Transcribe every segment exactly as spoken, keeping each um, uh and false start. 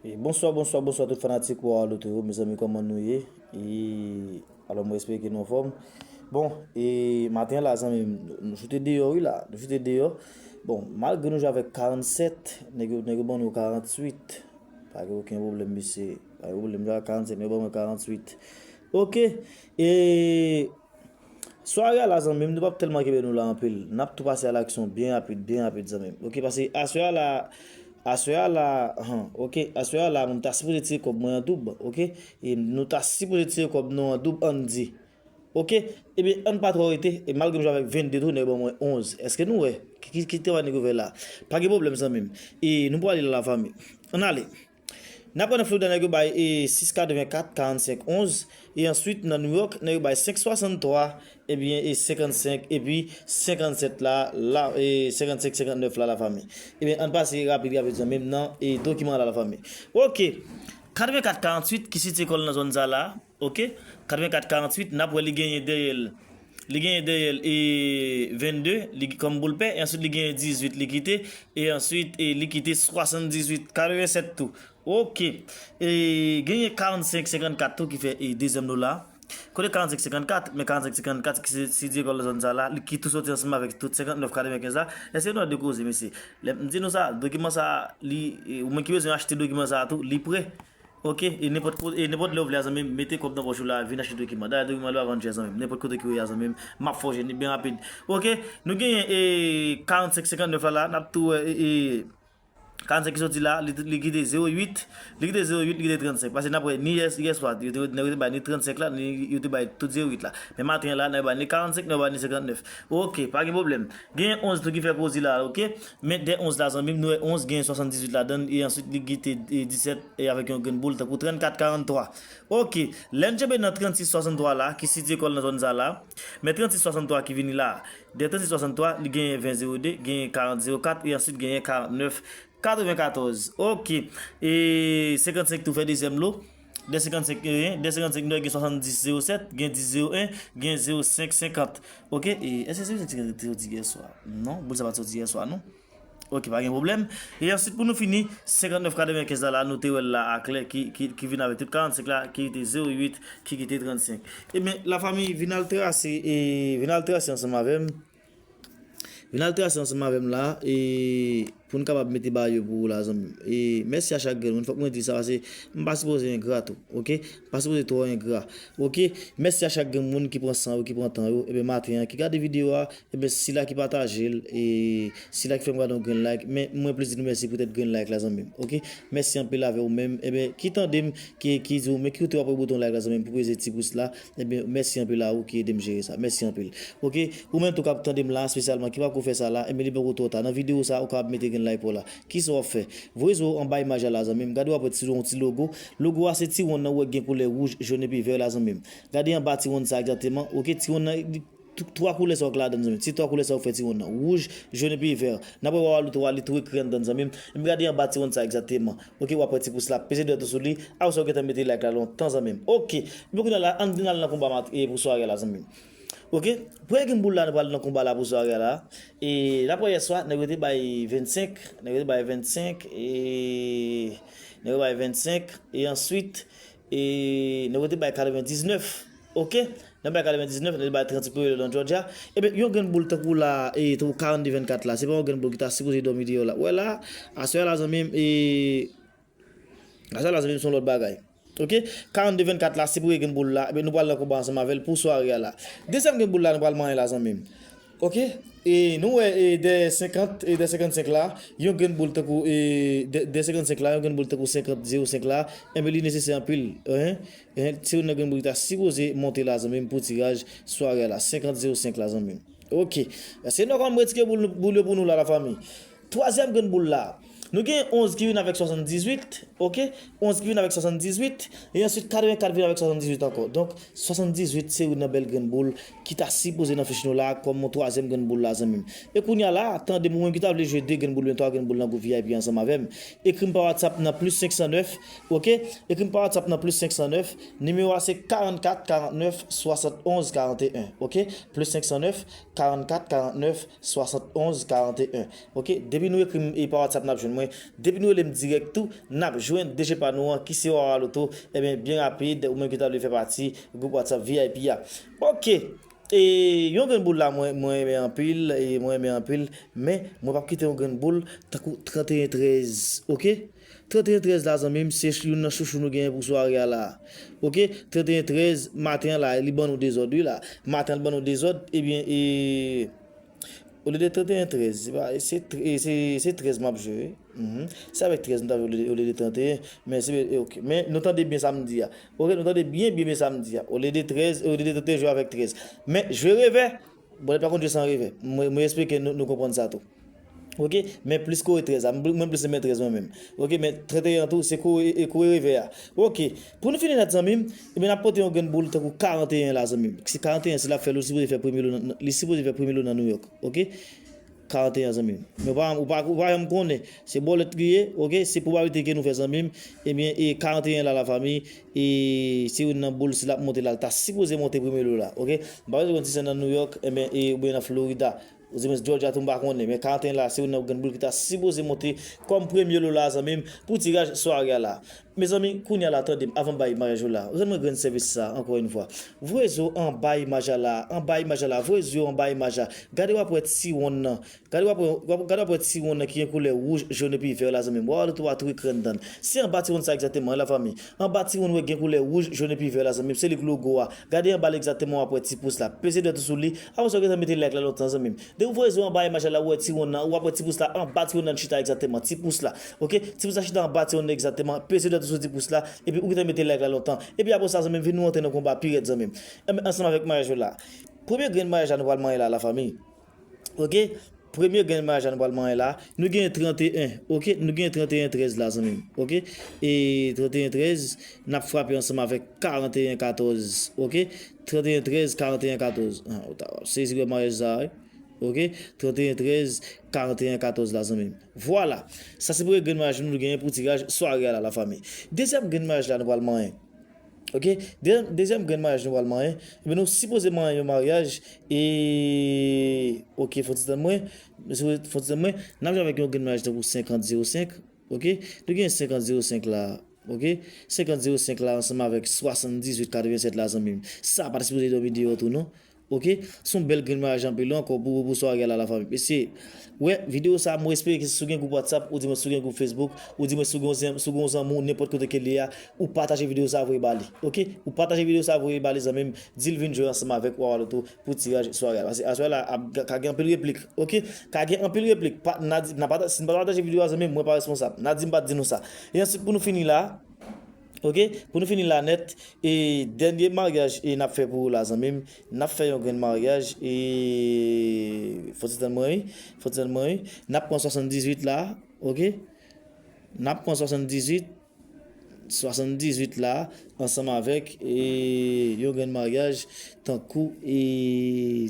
E bonswa, bonswa, bonswa tout fanatik Wawa Loto yo, mezanmi, kòman nou ye? E, alò, mwen espere ke nou anfòm. Bon, e maten an la, zanmi m, nou choute deyò, wi, la. Nou choute deyò. Bon, malgre nou jwe avèk karannsèt, nèg yo, nèg yo ban nou karantuit. Pa gen okenn pwoblèm, mesye. Pa gen pwoblèm, jwe avèk karannsèt, nèg yo ban mwen karantuit. Oke. E Sware a la, zanmi m, nou p ap tèlman kenbe nou la anpil. N ap tou pase a laksyon byen rapid, byen rapid, zanmi m. Oke, paske aswè a la, aswè a la, han, oke, aswè a la, mwen ta sipoze tire kòb mwen an doub, oke? E nou ta sipoze tire kòb nou an doub, ann di. Oke? Ebyen, ann pa twò rete, e malgre m jwe avèk vennde tou, nèg ban mwen onz. Èske nou wè? Ki, ki, ki travay nèg yo fè la? Pa gen pwoblèm, zanmi m. E nou pwale la, lafanmi. Ann ale. N ap wè nan Florida, nèg yo bay e sis katrevenkat, karannsenk onz. E answit, nan New York, nèg yo bay senk swasanntwa, ebyen, e senkannsenk, epi senkannsèt la, la, e senkannsenk, senkannnèf la, lafanmi. Ebyen, ann pase rapid, rapid, zanmi m, nan e dokiman la, lafanmi. Oke. Katrevenkat karanntuit ki sitiye kò l nan zòn sa la. Oke. Katrevenkat karanntuit, n ap wè li genyen dèyè l. Li genyen dèyè l e vennde, li kòm boul pè, e answit li genyen dizuit, li kite, e answit e li kite swasanndizuit, katrevensèt tou. Oke. E genyen karannsenk senkannkat tou ki fè e dezyèm lo la. Kote karannsenk senkannkat? Men karannsenk senkannkat ki se, se di ekòl zòn sa la, li ki tou soti ansanm avèk tout senkannèf katrevenkenz la. Èske nou wè de koze, mesye? Lè m di nou sa, dokiman sa, li, e, ou menm ki bezwen achte dokiman sa tou, li prè. Oke, e nenpòt ko-, e nenpòt lè w vle a, zanmi m, mete kòb nan pòch ou la, vin achte dokiman. Dayè, dokiman yo pa vann chè, zanmi m. Nenpòt kote ki w ye a, zanmi m, m ap fè w jwenn li byen rapid. Oke, nou genyen e karannsenk senkannèf la, la, n ap tou wè e, e karannsenk ki soti la, li, li kite zewo uit, li kite zewo uit, li kite trannsenk. Paske n ap wè ni yè, yèswa, yo te, yo te bay ni trannsenk la, ni yo te bay tout zewo uit la. Men maten an la, n ap bay ni karannsenk, n ap bay ni senkannèf. Oke, pa gen pwoblèm. Genyen onz tou ki fè koze la, oke? Men de onz la, zanmi m, nou wè onz genyen swasanndizuit ladan l, e answit li kite e disèt, e avèk yon grenn boul tankou trannkat karanntwa. Oke, lè n tchenbe nan trannsis swasanntwa la, ki sitiye kò l nan zòn sa la, men trannsis swasanntwa ki vini la, de trannsis swasanntwa, li genyen ven zewo de, genyen karant zewo kat, e answit genyen karantnèf katrevenkatòz. Oke, e senkannsenk tou fè dezyèm lo. De senkannsenk, e, de senkannsenk, nou wè gen swasanndis zewo sèt, gen dis zewo en, gen zewo senk senkant. Oke, e èske se yo ki te soti yèswa? Non, boul sa pa t soti yèswa, non. Oke, pa gen pwoblèm. E answit, pou nou fini, senkannèf katrevenkenz la, la, nou te wè l la aklè, ki, ki, ki vin avèk tout karannsenk la, ki kite zewo uit, ki kite trannsenk. Ebyen, lafanmi, vin al trase, e vin al trase ansanm avè m. Vin al trase ansanm avè m la, e pou n kapab mete ba yo pou ou la, zanmi m. E mèsi a chak grenn moun, fòk mwen di sa, paske m pa sipoze engra tou, oke? M pa sipoze twò engra, oke? Mèsi a chak grenn moun ki pran san yo, ki pran tan yo, ebyen maten an, ki gade videyo a, ebyen sila ki pataje l, e sila ki fè m gade yon grenn like, men mwen plis di nou mèsi poutèt grenn like la, zanmi m, oke? Mèsi anpil avè w menm, ebyen ki tande m, ki, ki di w, men ki kote w ap wè bouton like la, zanmi m, pou peze ti pous la, ebyen mèsi anpil a ou ki ede m jere sa, mèsi anpil. Oke, ou menm tou k ap tande m la, espesyalman, ki pako fè sa la, ebyen li poko twò ta. Nan videyo sa, ou kapab mete grenn like pa w la. Kisa w ap fè? Voye zye w anba imaj la la, zanmi m. Gade w ap wè ti, yon ti logo. Logo a se ti wonn nan ou wè gen koulè wouj, jòn epi vè la, zanmi m. Gade anba ti wonn sa egzakteman. Oke, ti wonn nan, li, tou, twa koulè sa yo k ladan l, zanmi m. Ti twa koulè sa yo k fè ti wonn nan. Wouj, jòn epi vè. N ap wè Wawa Loto a, li tou ekri anndan l, zanmi m. Epi gade anba ti wonn sa egzakteman. Oke, w ap wè ti pous la. Peze dwèt ou sou li. Apre sa, w gentan mete like la lontan, zanmi m. Oke. Epi kounye a la, ann, ann al nan konba mat-, e pou sware a la, zanmi m. Oke, premye grenn boul la, nou pral nan konba la pou sware a la. E n ap wè yèswa, nèg yo te bay vennsenk, nèg yo te bay vennsenk, e nèg yo bay vennsenk, e answit, e nèg yo te bay katrevendiznèf. Oke, nèg yo bay katrevendiznèf, nèg yo bay trant premye nan Georgia. Ebyen, yon grenn boul tankou la, e tankou karannde vennkat la, se pa yon grenn boul ki ta sipoze dòmi deyò la. Ou wè la, aswè a la, zanmi m, e Gaz la, zanmi m, se yon lòt bagay. Oke? Karannde vennkat la, se premye grenn boul la. Ebyen, nou pral nan konba ansanm avè l pou sware a la. Dezyèm grenn boul la, nou pral manyen la, zanmi m. Oke? E nou wè, e de senkant, e de senkannsenk la, yon grenn boul tankou, e de, de senkannsenk la, yon grenn boul tankou senkant zewo senk la, enben, li nesesè anpil. Hein? Hein? Se youn nan grenn boul ki ta sipoze monte la, zanmi m, pou tiraj sware a la. Senkant zewo senk la, zanmi m. Oke. Se nou kòm retire boul, boul yo pou nou la, lafanmi. Twazyèm grenn boul la. Nou gen onz ki vin avèk swasanndizuit, oke? Onz ki vin avèk swasanndizuit, e answit katrevenkat vin avèk swasanndizuit ankò. Donk, swasanndizuit se youn nan bèl grenn boul ki ta sipoze nan fich nou la kòm yon twazyèm grenn boul la, zanmi m. E kounye a la, tande m, ou menm ki ta vle jwe de grenn boul oubyen twa grenn boul nan gwoup V I P ansanm avè m, ekri m pa WhatsApp nan plis senk san nèf, oke? Ekri m pa WhatsApp nan plis senk san nèf, nimewo a se karannkat karannèf swasannonz karanteyen, oke? Plis senk san nèf, karannkat karannèf swasannonz karanteyen. Oke, depi nou ekri m e pa WhatsApp n ap jwenn mwen. Depi nou rele m dirèk tou, n ap jwenn D J pa nou an ki se Wawa Loto. Ebyen, byen rapid, ou menm ki ta vle fè pati gwoup WhatsApp V I P a. Oke. E yon grenn boul la, mwen, mwen renmen anpil, e mwen renmen anpil, men mwen p ap kite yon grenn boul tankou trannteyen trèz, oke? Trannteyen trèz la, zanmi m, se youn nan chouchou nou genyen pou sware a la. Oke? Trannteyen trèz, maten an la, li ban nou dezòd, wi, la. Maten an, li ban nou dezòd, ebyen, e, olye de trannteyen trèz, se pa, se tre-, se, se trèz m ap jwe, wi. Mhm. Se avèk trèz nou ta jwe olye, olye de trannteyen, men se, e, oke. Men nou tande byen sa m di a. Oke, nou tande byen, byen, byen sa m di a. Olye de trèz, olye de trannteyen, jwe avèk trèz. Men, jwe revè, bòlèt pa konn jwe san revè. Mwen, mwen espere ke nou, nou konprann sa tou. Oke, men plis kore trèz la. Mwen, mwen plis renmen trèz mwen menm. Oke, men trannteyen an tou, se kore, e kore revè a. Oke, pou nou fini nèt, zanmi m, ebyen, n ap pote yon grenn boul tankou karannteyen la, zanmi m. Se karannteyen, si l ap fè, li sipoze fè premye lo nan, li sipoze fè premye lo nan New York. Oke? Karannteyen, zanmi m. Men ou pa, ou pa, ou pa janm konnen. Se bòlèt li ye, oke? Se pwobabilite ke nou fè, zanmi m. Ebyen, e karannteyen la, lafanmi, e se youn nan boul, si l ap monte la, l ta sipoze monte premye lo la, oke? M pa bezwen konn si se nan New York, ebyen, e, oubyen nan Florida. Ou di mwen Georgia tou m pa konnen, men karannteyen la, se youn nan grenn boul ki ta sipoze monte kòm premye lo la, zanmi m, pou tiraj sware a la. Mezanmi, kounye a la, tande m, avan m bay imaj yo la, rann mwen grenn sèvis sa, ankò yon fwa. Voye zo anba imaj la la, anba imaj la la, voye zo anba imaj la. Gade w ap wè ti wonn nan. Gade w ap wè, w ap, gade w ap wè ti wonn nan ki gen koulè wouj, jòn epi vè la, zanmi m. Wawa Loto a tou ekran anndan l. Se anba ti wonn sa egzakteman, wi, lafanmi. Anba ti wonn ou wè gen koulè wouj, jòn epi vè la, zanmi m. Se li k logo a. Gade anba l egzakteman, w ap wè ti pous la. Peze dwèt ou sou li. Apre sa, ou gentan mete like la lontan, zanmi m. Depi w voye zo anba imaj la, ou wè ti wonn nan, ou ap wè ti pous la anba ti wonn nan chita egzakteman. Ti pous la. Oke? Ti pous la chita anba ti wonn nan egzakteman. Peze dwèt ou sou ti pous la. Epi ou gentan mete like la lontan. Epi apre sa, zanmi m, vin nou antre nan konba pi rèd, zanmi m. Ansanm avèk imaj yo la. Premye grenn imaj la nou pral manyen la, lafanmi. Oke? Premye grenn imaj la nou pral manyen la. Nou gen trannteyen, oke? Nou gen trannteyen trèz la, zanmi m. Oke? E trannteyen trèz, n ap frape ansanm avèk karannteyen katòz, oke? Trannteyen trèz, karannteyen katòz. Ah, ou ta, w ap sezi wè maryaj sa, wi. Oke? Trannteyen trèz, karannteyen katòz la, zanmi m. Vwala. Sa se premye grenn maryaj nou genyen pou tiraj sware a la, lafanmi. Dezyèm grenn maryaj la nou pral manyen. Oke? De-, dezyèm grenn maryaj nou pral manyen. Ebyen, nou sipoze manyen yon maryaj. E, oke, fò ti tann mwen. Fò ti tann mwen. N ap jwe avèk yon grenn maryaj tankou senkant zewo senk. Oke? Nou gen senkant zewo senk la. Oke? Senkant zewo senk la ansanm avèk swasanndizuit katrevennsèt la, zanmi m. Sa pa t sipoze dòmi deyò tou, non. Oke? Se yon bèl grenn maryaj anpil ankò pou, pou sware a la, lafanmi. Mesye, wè, videyo sa, mwen espere ke si w gen gwoup WhatsApp, ou di mwen si w gen gwoup Facebook, ou di mwen si w gen yon zanmi, si w gen yon zanmi w nenpòt kote ke l ye a, ou pataje videyo sa, voye ba li. Oke? Ou pataje videyo sa, voye ba li, zanmi m. Di l vin jwe ansanm avèk Wawa Loto pou tiraj sware a. Paske aswè la, ap, ka gen anpil replik. Oke? Ka gen anpil replik. Pa, n a di, n a pata-, si n pa pataje videyo a, zanmi m, mwen pa responsab. N a di m pa t di nou sa. E answit, pou nou fini la, oke? Pou nou fini la nèt, e dènye maryaj, e n ap fè pou ou la, zanmi m. N ap fè yon grenn maryaj, e fò ti tann mwen, wi. Fò ti tann mwen, wi. N ap pran swasanndizuit la, oke? N ap pran swasanndizuit, swasanndizuit la, ansanm avèk, e, yon grenn maryaj, tankou, e,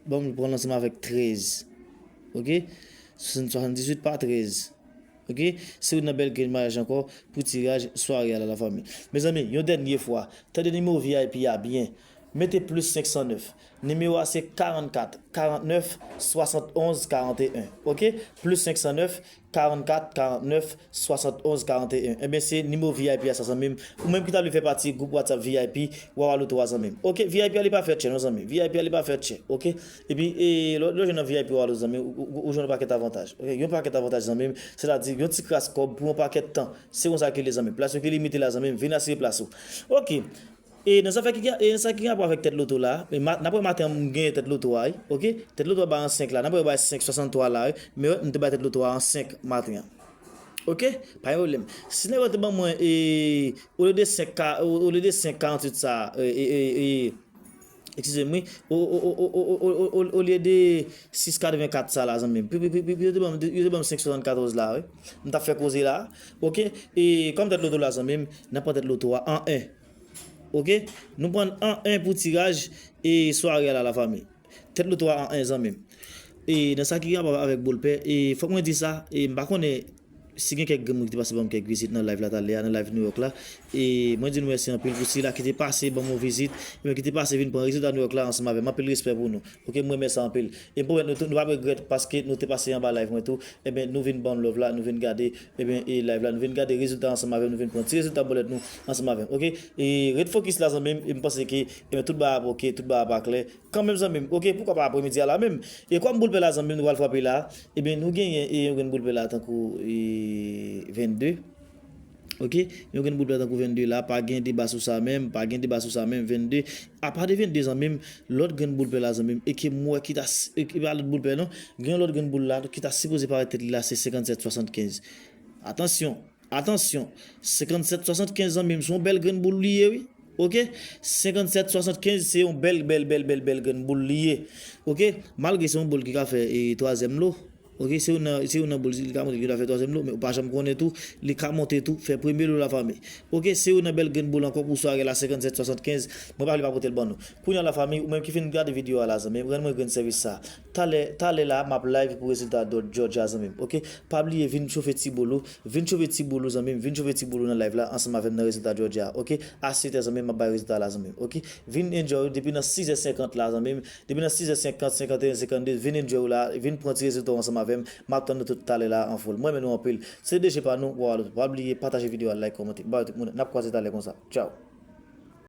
bon, m pran l ansanm avèk trèz. Oke? Swasanndizuit pa trèz. Oke? Se youn nan bèl grenn maryaj ankò pou tiraj sware a la, lafanmi. Mezanmi, yon dènye fwa, tande nimewo V I P a byen. Mete plis senk san nèf. Nimewo a se karannkat, karannèf, swasannonz, karanteyen. Oke? Plis senk san nèf, karannkat, karannèf, swasannonz, karanteyen. Ebyen, se nimewo V I P a sa, zanmi m. Ou menm ki ta vle fè pati gwoup WhatsApp V I P, Wawa Loto a, zanmi m. Oke? V I P a li pa fè tchè, non, zanmi. V I P a li pa fè tchè. Oke? Epi, e, lè, lè w jwenn nan V I P Wawa Loto, zanmi, ou, ou, ou jwenn yon pakèt avantaj. Oke? Yon pakèt avantaj, zanmi m. Sètadi, yon ti kras kòb pou yon pakèt tan. Se konsa ke l ye, zanmi m. Plas yo ki limite la, zanmi m. Vin asire plas ou. Oke. E nan zafè ki gen, e nan sa ki gen rapò avèk tèt loto la, e ma-, n ap wè maten an m genyen tèt loto a, wi, oke? Tèt loto a bay an senk la, n ap wè bay senk swasanntwa la, wi, men wè, m te bay tèt loto a an senk maten an. Oke? Pa gen pwoblèm. Si nèg yo te ban mwen, e, olye de senk ka, o-, olye de senk karanntuit sa, e, e, e, e, eskize m, wi, o-, o-, olye de sis katrevenkat sa la, zanmi m. Pi, pi, pi, pi, pi, yo te ban m, yo te ban m senk swasannkatòz la, wi. M t ap fè koze la, oke? E kòm tèt loto la, zanmi m, n ap pran tèt loto a an en. Oke? Nou pran an en pou tiraj e sware a la, lafanmi. Tèt loto a an en, zanmi m. E nan sa ki gen rapò avèk boul pè, e fòk mwen di sa, e m pa konnen Si gen kèk granmoun ki te pase ban m kèk vizit nan live la talè a, nan live New York la, e mwen di nou mèsi anpil pou sila ki te pase ban m yon vizit, ebyen ki te pase vin pran rezilta New York la ansanm avè m. Anpil respè pou nou. Ok, m renmen sa anpil. E m pwomèt nou tou, nou p ap regrèt paske nou te pase anba live mwen tou. Ebyen, nou vin ban m love la, nou vin gade, ebyen, e live la, nou vin gade rezilta ansanm avè m, nou vin pran ti rezilta bòlèt nou ansanm avè m. Ok? E ret fokis la zanmi m, e m panse ke, ebyen, tout bagay ap ok, tout bagay ap aklè. Kanmenm zanmi m, ok, poukwa pa apremidi a la menm? E kòm boul pè la zanmi m, nou pral frape la. Ebyen, nou genyen e yon grenn boul pè la tankou e vennde. Ok, yon grenn boul pè tankou vennde la, pa gen deba sou sa menm, pa gen deba sou sa menm, vennde. Apa de vennde zanmi m, lòt grenn boul pè la zanmi m, e ke m wè ki ta, s- e ki pa lòt boul pè non, gen yon lòt grenn boul la ki ta sipoze parèt tèt li la se senkannsèt swasannkenz. Atansyon, atansyon, senkannsèt swasannkenz zanmi m, se yon bèl grenn boul li ye wi. Ok, senkannsèt swasannkenz se yon bèl bèl bèl bèl bèl grenn boul li ye. Ok, malgre se yon boul ki ka fè e twazyèm lo. Ok, se youn nan, se youn nan boul li ka monte ki ta fè twazyèm lo, men ou pa janm konnen tou, li ka monte tou, fè premye lo la fanmi. Ok, se youn nan bèl grenn boul ankò pou sware la senkannsèt swasannkenz, mwen pa vle pa pote l ban nou. Kounye a la fanmi, ou menm ki fin gade videyo a la zanmi m, rann mwen grenn sèvis sa. Talè, talè la, m ap live pou rezilta Georgia zanmi m. Ok, pa bliye vin chofe ti boul ou, vin chofe ti boul ou zanmi m, vin chofe ti boul ou nan live la ansanm avè m nan rezilta Georgia. Ok, a sèt è zanmi m, m ap bay rezilta la zanmi m. Ok, vin enjoy ou depi nan sizè senkant la zanmi m. Depi nan sizè senkant, senkanteyen, senkannde, vin enjoy ou la, vin pran ti rezilta w ansanm avè m. M ap tann nou tout talè la an fòl. Mwen renmen nou anpil. Se D J pa nou, Wawa Loto. Pa bliye pataje videyo a, like, kòmante. Bye tout moun. N ap kwaze talè konsa. Tchao.